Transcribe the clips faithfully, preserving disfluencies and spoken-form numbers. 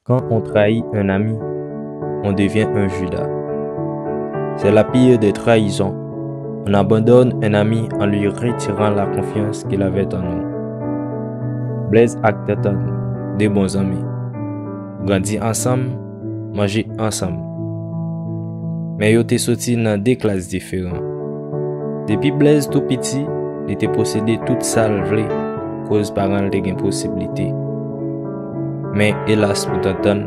Quand on trahit un ami, on devient un Judas. C'est la pire des trahisons. On abandonne un ami en lui retirant la confiance qu'il avait en nous. Blaise ak Tantann, de bon zanmi. Grandi ansanm, manje ansanm. Men yo te soti nan de klas diferan. Depi Blaise tou piti, li te posede tout sa l vle, koz paran l te gen posiblite. Men elas pou Tantann,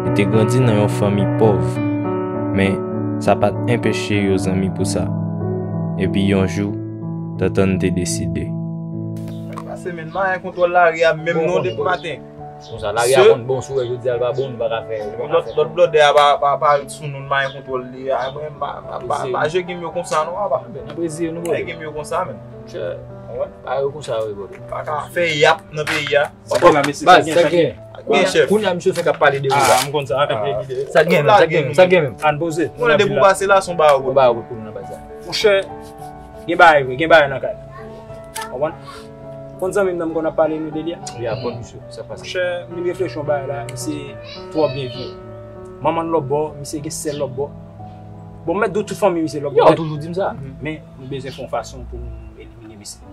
li te grandi nan yon fanmi pòv. Men sa pa t enpeche yo zanmi pou sa. Epi yon jou, Tantann te deside. Pase men, mayen kontwòl lari a menm non depi maten. Konsa, lari a konn bon sou wè jodi a l pa bon, nou pa ka fè, nou pa ka fè. Lòt blòdè a pa, pa, pa ret sou nou, n mayen kontwòl li a. Mwen, m pa, pa, pa, pa je gim yo konsa non, apa. Nan Brezil, nou, brother. Gim yo konsa, men. Chè, pa yo konsa, wi, brother. Pa ka fè yap nan peyi a. Baz, sa gen. Gen chèf. Kounye a, misye fenk ap pale de ou la. Ah, m konn sa, sa gen, sa gen, sa gen menm. Ann poze. Mwen depi w pase la, se yon bagay ou. Bagay ou pou nou nan baz la. Monchè, gen bagay vre, gen bagay nan kay. Konprann? Konn zanmi m nan m konn ap pale nou de li a? Wi, aprann misye, sa k pase? Monchè, m vin reflechi yon bagay la, misye twò byen vye. Manman l lòt bò, misye gen sè l lòt bò. Bon, m mèt di w tout fanmi misye lòt bò. Yo toujou di m sa. Men, nou bezwen fè yon fason pou nou elimine misye.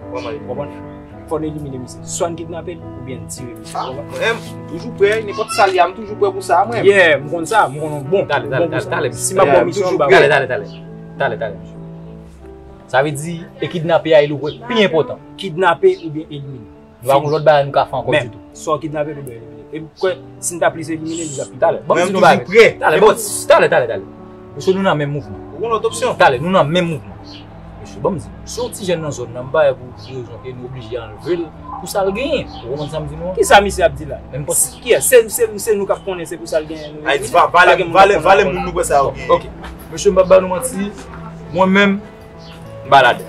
Kòman elimine? Konprann? Fò n elimine misye. Swa n kidnape l, oubyen n tire misye. Ah, mwen, m toujou prè, nenpòt sa l ye a, m toujou prè pou sa, mwen. Yeah, m konn sa, m konn bon. Talè, talè, talè, talè. Si m ap ba w misyon, m ba w. Talè, talè, talè. Talè, talè, mesye. Sa vle di, e kidnape a, e li w kwè k pi enpòtan. Kidnape oubyen elimine. Nou pa gon lòt bagay nou ka fè ankò ditou. Sa w kidnape l oubyen elimine. E m kwè, si n ta plis elimine, li t ap pi. Talè, ban m di nou bagay. Talè, bon, talè, talè, talè. Mesye, nou nan menm mouvman. Ou gon lòt opsyon? Talè, nou nan menm mouvman. Mesye, ban m di nou, se yon ti jèn nan zòn nan, m pa wè pou ki rezon ke nou oblije anlve l pou sa l genyen. Ou konprann sa m di nou an? Kisa misye ap di la? Men m panse. Kiyès? Se, se, se nou k ap konnen se pou sa l genyen nou. Ayiti, va, valè, valè, valè moun nou kwè sa yo genyen. Ok. Mesye, m p ap ba nou manti. Mwen menm, m pa ladan.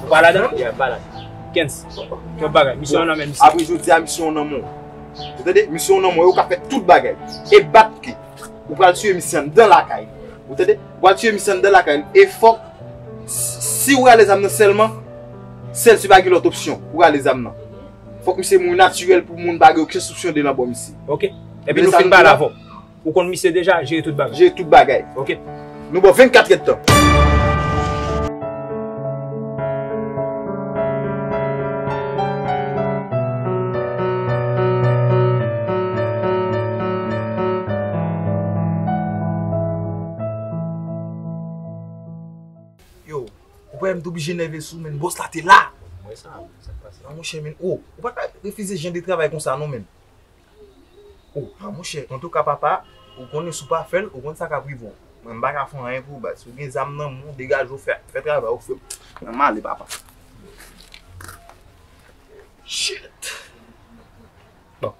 Ou pa ladan? Yeah, m pa ladan. Kens, kèk bagay. Misyon an nan men misye. Apre jodi a, misyon an nan men w. Ou tande? Misyon an nan men w, ou ka fè tout bagay. E bat ke. Ou pral tiye misye anndan lakay li. Ou tande? Ou pral tiye misye anndan lakay li. E fòk, si, si ou rale zam nan sèlman, sèl si pa gen lòt opsyon, ou rale zam nan. Fòk misye mouri natirèl pou moun pa gen okenn soupsyon de nan bò misye. Ok. Epi nou fin pale avè w. Ou konn misye deja, jere tout bagay. Jere tout bagay. Ok. Nou ba w vennkat èdtan. Yo, ou pa wè m t oblije nève sou, men bòs la te la. Mwen sa, sa k pase? Ah, monchè, men, oh, ou pa ka refize jan de travay konsa non, men. Oh, ah, monchè, antouka, papa, ou konnen si w pa fè l, ou konn sa k ap rive w. Mwen, m pa ka fè anyen pou ou, baz. Si w gen zam nan men w, degaje w, fè, fè travay ou, frè m. Mwen, m ale, papa. Shit. Bon.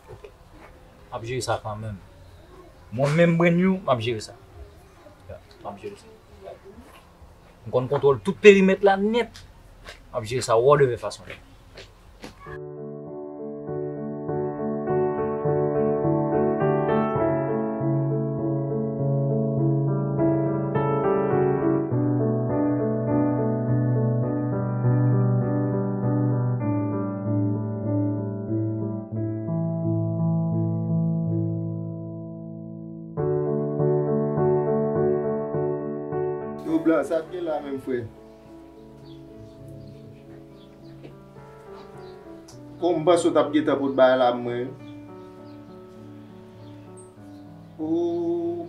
Ok. M ap jere sa kanmenm. Mwen menm, Brand New, m ap jere sa. Yeah, m ap jere sa. M konn kontwòl tout perimèt la nèt. M ap jere sa wòdevè fason. Yo, Blan, sa k gen la menm, frè? Bon, m panse w t ap gentan pot bagay la pou mwen wi. Ooh,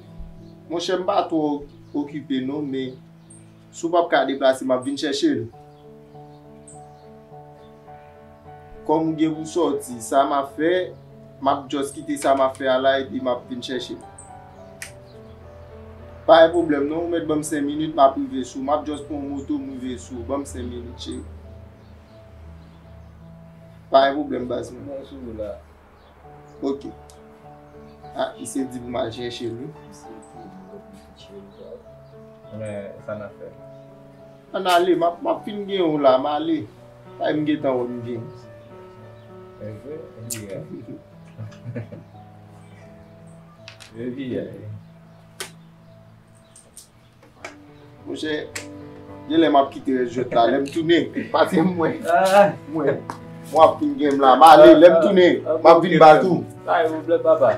monchè, m pa twò okipe non, men si w p ap ka deplase, m ap vin chèche l. Kòm ou gen pou sòti, sa m ap fè, m ap just kite sa m ap fè a la epi m ap vin chèche l. Pa gen pwoblèm non, ou mèt ban m senk minit, m ap rive sou ou. M ap just pran yon moto, m rive sou ou. Ban m senk minit, cheri. Pa gen pwoblèm, baz mwen. Mwen sou ou la. Ok. Ah, misye di pou m al chèche l, wi. Misye di pou m al chèche l, baz. Men, sa n ap fè? Ann ale, m ap, m ap fin gen yon la, m ale. Bay m gentan wè m gen. Evre? Evre. Evre. Monchè, genlè m ap kite rès jwèt la, lè m tounen, pase m mwen. Ah. Mwen. M ap fin gen m la. M ale, lè m tounen, m ap vin ba l tou. Pa gen pwoblèm, papa.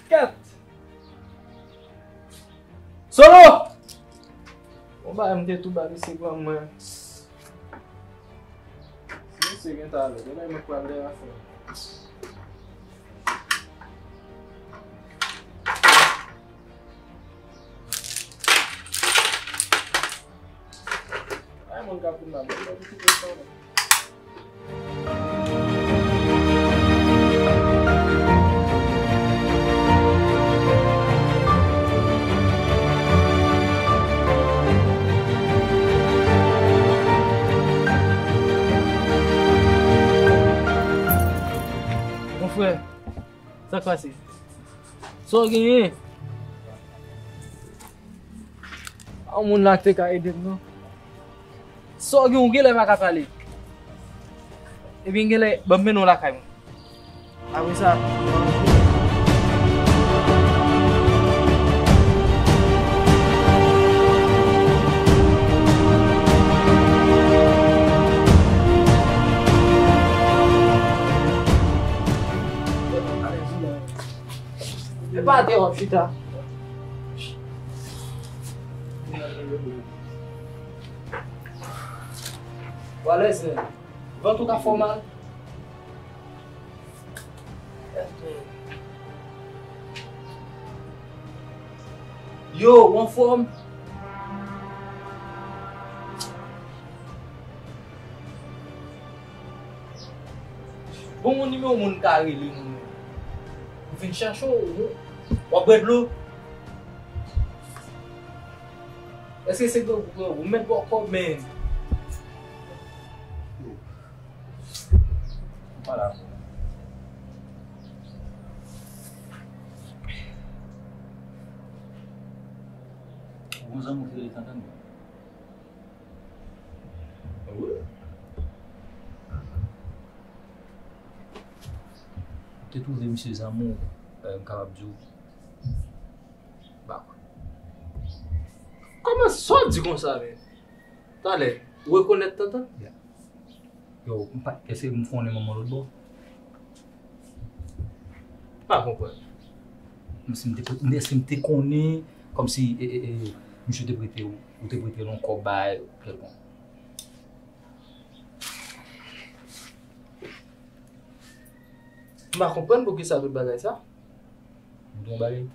Kèt! Solo! Bon, bagay m te tou ba misye granm mwen. Si misye gen talè, genlè mwen pral dèyè afè. Ay, moun k ap vin la, mwen pa kite sa, non. Mon frè, sa k pase? Sa w genyen? Pa yon moun la k te ka ede m, non. Sa w gen, ou genlè pa ka pale. Ebyen, genlè, ban m mennen w lakay mwen. Apre sa, e pa atè w ap chita. W alèz, men. Vant ou ka fè w mal. Yo, w anfòm? Bon, yon nimewo moun ka rele nou. Ou vin chache w, w ap bwè dlo? Èske se gwo gwo ou mèt bò kòb, men? Pale avè w. Ou gon zanmi w ki rele Tantann? Wi. Ou te twouve misye zanmi w, e, m kapab di w, m pa kwè. Kòman sa w di konsa, men? Talè, ou rekonèt Tantann? Yeah. Yo, m pa, èske m konnen manman lòt bò? M pa konprann. Kòmsi m te, èske m te konnen, kòmsi, e, e, e, misye te prete w, ou te prete l yon kòb bay kèlkonk? M pa konprann poukisa tout bagay sa. Montre yon bagay.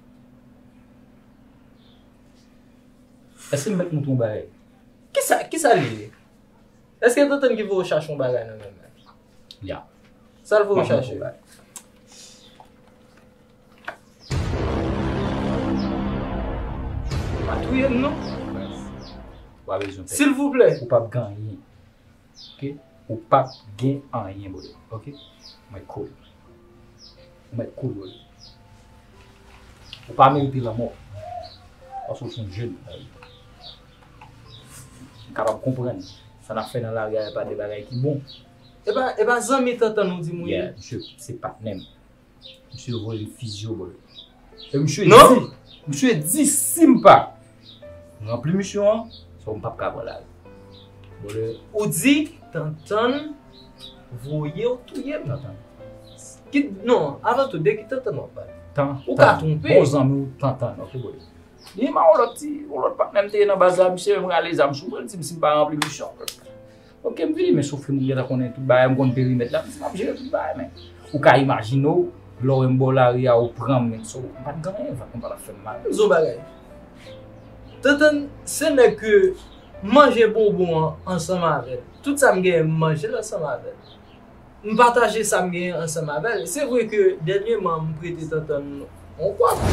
Èske m mèt montre yon bagay? Kisa, kisa li ye? Èske Tantann ki voye w chache yon bagay nan men mwen? Ya. Sa l voye w chache? Pa touye m non. Ou pa bezwen pè. Silvouplè. Ou p ap gen anyen. Ok? Ou p ap gen anyen, brother. Ok? Mwen cool. Ou mèt kouri. Ou pa merite lanmò. Paske w se yon jèn. M kapab konprann sa n ap fè nan lari a, e pa de bagay ki bon. E pa, e pa zanmi Tantann ou di m ou ye? Yeah, misye se patnè m. Misye voye m fizye w, bòl. E misye di, misye di si m pa ranpli misyon an, so m p ap ka pran lari. Bòl. Ou di Tantann voye w touye m. Tantann. Ki, non, avan tou, de ki Tantann w ap pale? Tan, ou ka twonpe. Bon zanmi w, Tantann, ok, bòl. Li menm yon lòt ti, yon lòt patnè m te ye nan baz la, misye menm rale zam sou mwen, li di m si m pa ranpli misyon. Ok, m vini, men sof ke m gentan konnen tout bagay, m konn perimèt la, m di m ap jere tout bagay, men. Ou ka imajine w, lè w wè m bò lari a, ou pran m, men so, m pa t gen anyen, vag mwen pa t ap fè m mal. M di w bagay. Tantann, se nèg ke m manje bonbon an ansanm avè l. Tout sa m genyen, m manje l ansanm avè l. M pataje sa m genyen ansanm avè l. Se vre ke dènyèman m prete Tantann yon kòb.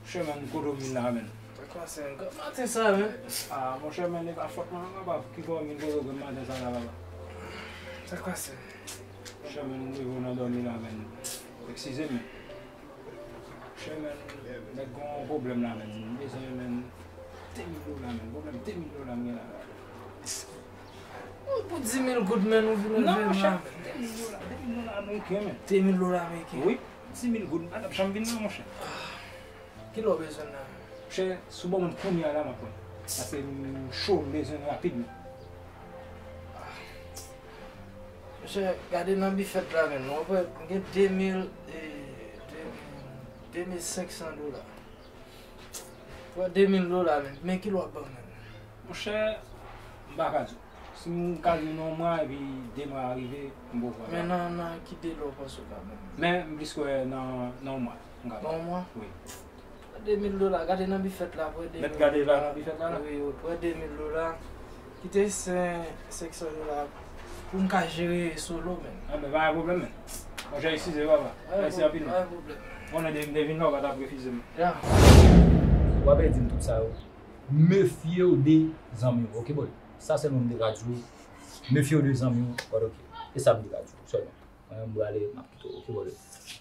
Monchè, men, kote w vin la, men? Sa k pase, men? Granm maten sa, men. Ah, monchè, men, e pa fòt mwen non, papa. Ki bò w vin kote w granm maten sa la, papa? Sa k pase? Monchè, men, m leve w nan dòmi la, men. Eskize m, men. Monchè, men, nèg gen yon pwoblèm la, men. M bezwen, men, de mil dola, men. Pwoblèm de mil dola m gen la, men. Ou pou dis mil goud, men, ou vin leve m la, men. Non, monchè, de mil dola, de mil dola ameriken, men. De mil dola ameriken? Wi, dis mil goud, m pa t ap janm vin la, monchè. Kilè w bezwen l la? Monchè, si w ban mwen kounye a la, m ap pran. Paske m cho, m bezwen l rapidman. Monchè, gade nan bifèt la, men. Ou wè, m gen de mil, e, de mil, de mil senk san dola. Pran de mil dola, men. Men kilè w ap ban m, men? Monchè, m pa ka di w. Si m ka di w nan yon mwa, epi de mwa a rive, m poko wè. Men nan, nan ki delè w panse w ka ban m? Men m plis kwè nan, nan yon mwa, m ka ban w. Nan yon mwa? Wi. De mil dola, gade nan bifèt la, pran de mil dola. Mèt gade la nan bifèt la, la? Wi, wi, pran de mil dola. Kite sen, senk san dola pou m ka jere Solo, men. Ah, men pa gen pwoblèm, men. Monchè, eskize, papa. Mèsi anpil, men. Pa gen pwoblèm. Konnen depi m te vin la, ou pa t ap refize m. Ya. W ap ede m tout sa yo. Mefye w de zanmi w, oke, bòl? Sa sèlman m te ka di w. Mefye w de zanmi w, bòl, oke. E sa m te ka di w sèlman. Mwen menm, m prale, m ap kite w, oke, bòl?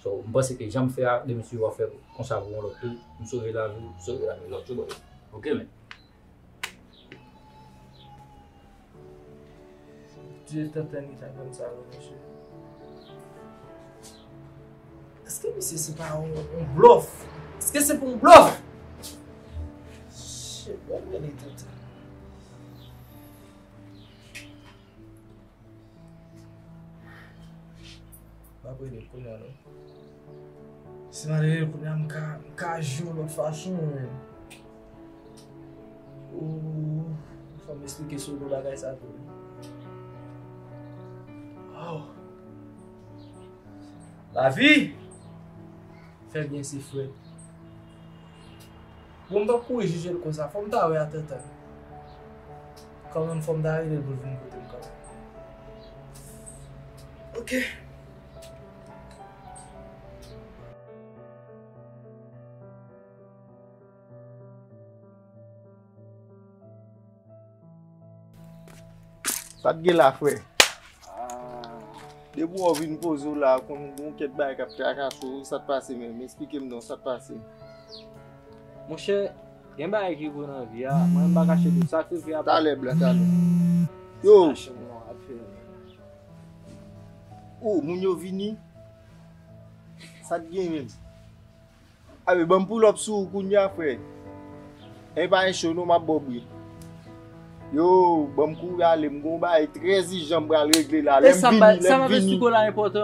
So, m panse ke jan m fè a, demen si w ap fè konsa pou yon lòt tou, m sove lavi w, sove lavi lòt yo, bòl. Oke, men. Dieu t'entend, li ta konn sa, wi, mesye. Èske misye se pa yon, yon blòf? Èske se pa yon blòf? Shit, bon, men li tenten. M ap rele l kounye a, non. Si m al rele l kounye a, m ka, m ka jwe yon lòt fason, men. Ooh, fò m esplike Solo bagay sa tou. Wow. Lavi! Fè byen, se frèt. Bon, m p ap kouri jije l konsa. Fò m ta wè a tantan. Kanmenm, fò m ta rele l pou l vin kote m kanmenm. Oke. Sa t gen la, frè? Ah. Depi w vin poze w la, konn gen yon kèk bagay k ap trakase w, sa t pase menm? Esplike m non, sa t pase? Monchè, gen bagay ki gwo nan vi a, mwen menm m pa kache tou, sa k rive a pa... Talè, blan, talè. Yo! Sa chanm nan ap fè. Oh, moun yo vini? Sa t gen menm? Abe, ban m pull up sou ou kounye a, frè. E pa gen cho non, m ap ba w bri. Yo, ban m kouri ale, m gen yon bagay trè ijan m pral regle la. Lè m vini, lè m vini,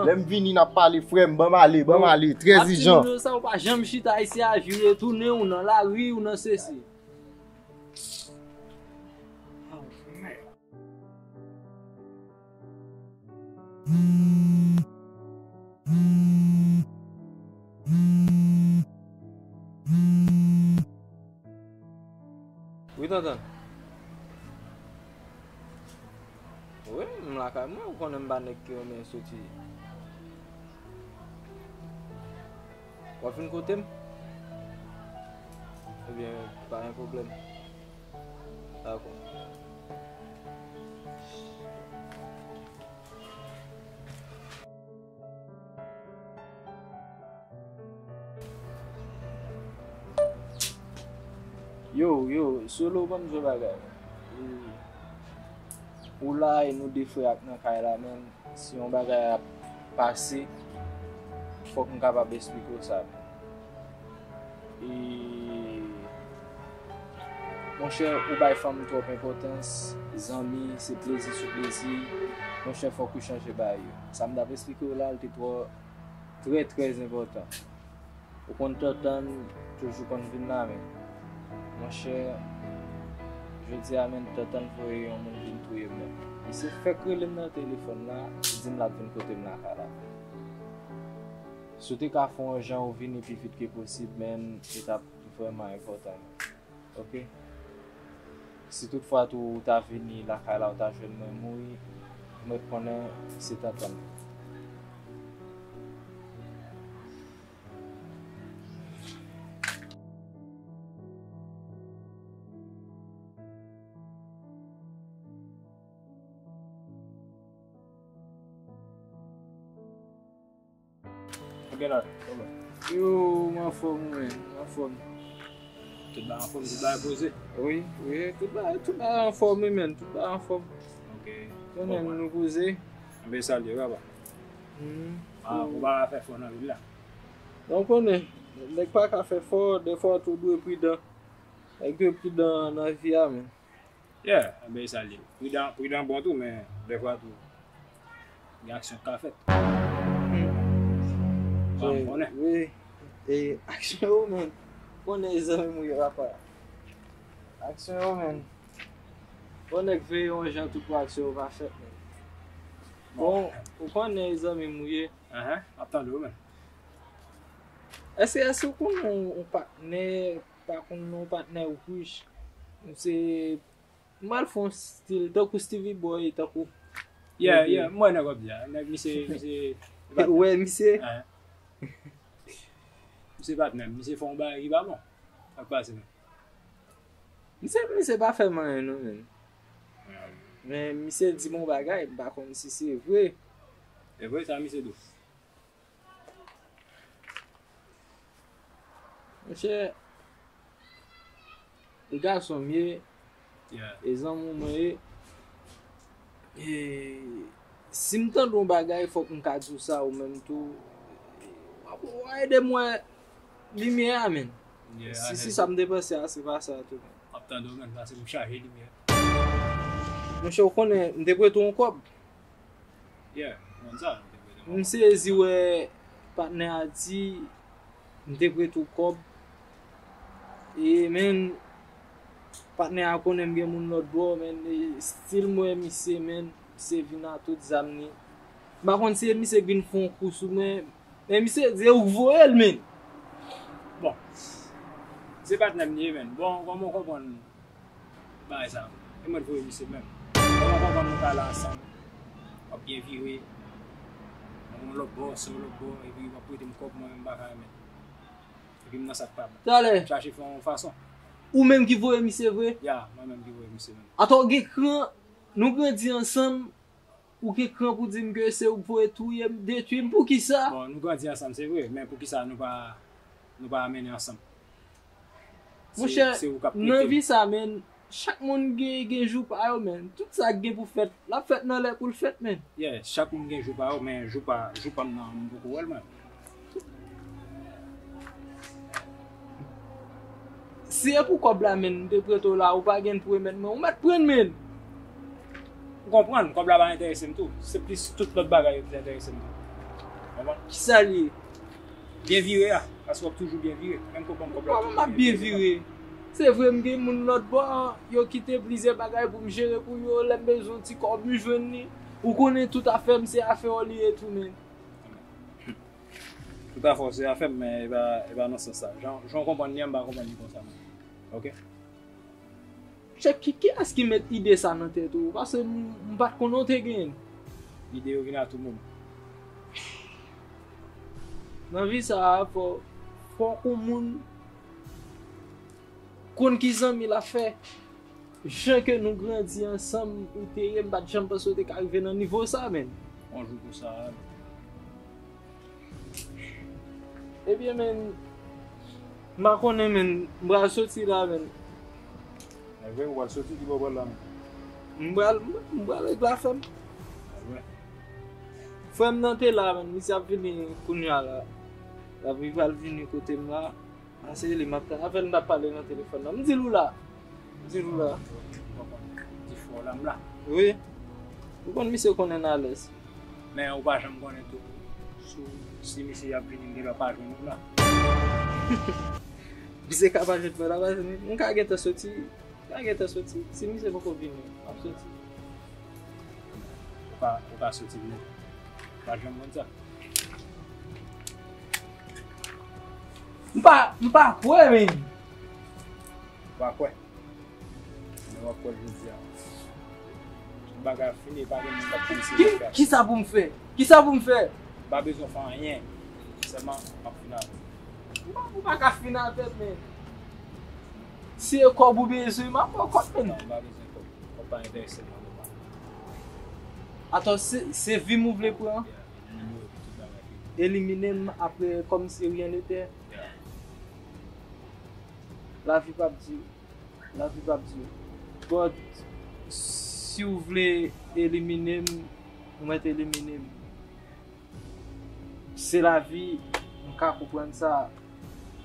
lè m vini, n ap pale, frè m. Ban m ale, ban m ale, trè ijan. Sa ou pa janm chita isi a, vire tounen, ou nan lari, ou nan sesi. Wi, tonton. Wi, m lakay mwen, ou konnen m pa nèg ki renmen soti. W ap vin kote m? Ebyen, pa gen pwoblèm. Dakò. Yo, yo, Solo, ban m di w bagay. E, ou la e nou de frè ak nan kay la, men si yon bagay ap pase, fòk m kapab esplike w sa. E, monchè, ou bay fanm twòp enpòtans, zanmi, se plezi sou plezi. Monchè, fòk ou chanje bagay yo. Sa m t ap esplike w la, l te twò, trè, trè enpòtan. Ou konn tantann toujou konn vin la, men, monchè, jodi a, men, tantann voye yon moun vin touye m, men. Misye fèk rele m nan telefòn la, li di m l ap vin kote m lakay la. Si w te ka fè yon jan ou vini pi vit ke posib, men, li t ap vrèman enpòtan, men. Oke? Si toutfwa tou ou ta vini lakay la, ou ta jwenn mwen mouri, mwen konnen se tantann. Yo, m anfòm, wi, men, m anfòm. Tout bagay anfòm, tout bagay poze. Wi, wi, tout bagay, tout bagay anfòm, wi, men, tout bagay anfòm. Ok. Konnen nou poze. Mwen salye, papa. Hmm. Ah, ou pa ka fè fò nan vil la. Donk, konnen, nèg pa ka fè fò, dèfwa tou dwe pridan. Nèg dwe pridan nan vi a, men. Yeah, enben sa li ye. Pridan, pridan bon tou, men dèfwa tou, gen aksyon k ka fèt. Hmm. Sa m konnen. Wi. E aksyon yo, men. Konnen zanmi m ou ye, papa. Aksyon yo, men. Bon, nèg veye yon jan tou pou aksyon yo pa fèt, men. Bon, ou konnen zanmi m ou ye. Ahan, m ap tande w, men. Èske, èske ou konn yon, yon patnè, pa konn yon patnè wouj? Se M pral fè yon stil, tankou Stevie Boy, tankou. Yeah, yeah, m wè nèg w ap di a. Nèg misye, misye. Ou wè misye? Misye patnè m, misye fè yon bagay ki pa bon. Sa k pase menm? Misye, misye pa fè m anyen non, menn. Men misye di m yon bagay, m pa konn si se vre. E vre sa misye di w? Monchè, e gason m ye, e zanmi w mwen ye. E si m tande yon bagay, fòk m ka di w sa ou menm tou. W a ede m wè limyè a, menn. Si, si sa m te panse a, se pa sa tou, menn. M ap tande w, menn, pase m chaje limyè. Monchè, ou konnen, m te prete w yon kòb. Yeah, m konn sa, m te prete w yon kòb. M sezi wè patnè a di, m te prete w kòb. E menn, patnè a konnen m gen moun lòt bò, menn, e stil m wè misye, menn, misye vin a tout zam li. M pa konn si e misye k vin fè yon kou sou mwen, men misye di e ou k voye l, menn. Bon, se patnè m li ye, menn. Bon, kòman w konprann bagay sa? E mwen k voye misye menm. Kòman w konprann nou pale ansanm, w ap byen vire, mwen yon lòt bò, se yon lòt bò, epi w ap prete m kòb, mwen menm m pa ka renmen. Epi m nan sa k pa bon. Talè. Chache fè yon fason. Ou menm ki voye misye vre? Ya, mwen menm ki voye misye menm. Atò w gen kran, nou grandi ansanm, ou gen kran pou di m ke se ou k voye touye m, detwi m, poukisa? Bon, nou grandi ansanm, se vre, men poukisa nou pa, nou pa mennen ansanm? Monchè, nan vi sa, menn, chak moun gen, gen jou pa yo, menn. Tout sa k gen pou fèt, l ap fèt nan lè pou l fèt, menn. Yeah, chak moun gen jou pa yo, men jou pa, jou pa m nan, m poko wè l, menn. Si e pou kòb la, menn, m te prete w la, ou pa gen pou remèt mwen, ou mèt pran l, menn. Ou konprann, kòb la pa enterese m tou. Se plis tout lòt bagay yo ki enterese m tou. Konprann? Kisa l ye? Byen vire a, paske w ap toujou byen vire. Menm ke w ban m kòb la, w ap toujou byen vire. Kòman m ap byen vire? Se vre, m gen moun lòt bò, yo kite plizyè bagay pou m jere pou yo, lè m bezwen yon ti kòb, m jwenn li. Ou konnen tout afè m, se afè w li ye tou, menn. Tout afè w se afè m, men e pa, e pa nan sans sa. Jan, jan w konprann li an, m pa konprann li konsa, non. Ok? Chèf, ki, kiyès ki met ide sa nan tèt ou? Paske m, m pa t konnen w te genyen l. Ide yo vin a tout moman. Nan vi sa a, fò, fòk yon moun konn ki zanmi l ap fè. Jan ke nou grandi ansanm, ou te ye, m pa t janm panse w te ka rive nan nivo sa, menn. Yon jou pou sa, Ebyen, menn, m pa konnen, menn, m pral soti la, menn. E vre, ou pral soti, ki bò w pral la, menn? M pral, m pral avèk lafè m. E vre. Frè m nan te la, menn, misye ap vini kounye a la. L ap, li pral vini kote m la. A, se li, m ap tann avè l, n ap pale nan telefòn nan. M di l ou la. M di l ou la. Ou konprann? Di frè w la, m la. Wi. Ou konn misye konnen n alèz. Men ou pa janm konnen tou. Si, si misye ap vini, m gen dwa pa jwenn ou la. Misye ka pa jwenn mwen la, pa jwenn mwen. M ka gentan soti. M ka gentan soti. Si misye poko vini, m ap soti. Ou pa, ou pa soti vini. Ou pa janm konn sa. M pa, m pa kwè, men. Ou pa kwè? Men w ap kwè jodi a. Tout bagay ap fini, pa gen moun k ap fini se ki, bagay. Kisa pou m fè? Kisa pou m fè? M pa bezwen fè anyen. Sèlman, m ap fin avè w. M pa, ou pa ka fin avè m, men. Si e kòb ou bezwen, m ap ba w kòb, men. Non, m pa bezwen kòb. Kòb pa enterese m nan moman. Atò, se, se vi m ou vle pran? Yeah, nimewo epi tout bagay. elimine m apre comme si rien n'était. Lavi p ap di. Lavi p ap di. But si w vle elimine m, ou mèt elimine m. Se lavi, m ka konprann sa.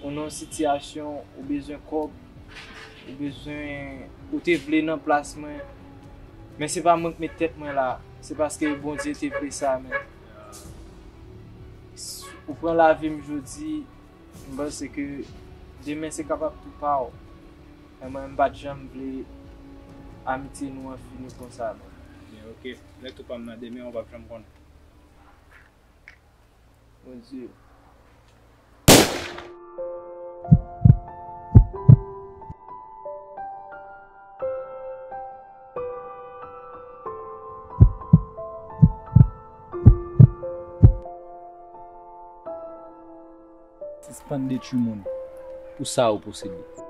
Ou nan yon sitiyasyon, ou bezwen kòb, ou bezwen, ou te vle nan plas mwen. Men se pa mwen k met tèt mwen la. Se paske Bondye te vle sa, men. Ou pran lavi m jodi, m panse ke demen se kapab tou pa w. Men mwen, m pa t janm vle amitye nou an fini konsa, non. Byen, oke. Lè tou pa m nan demen, ou p ap janm konnen. Bondye. Sispann detwi moun pou sa ou posede.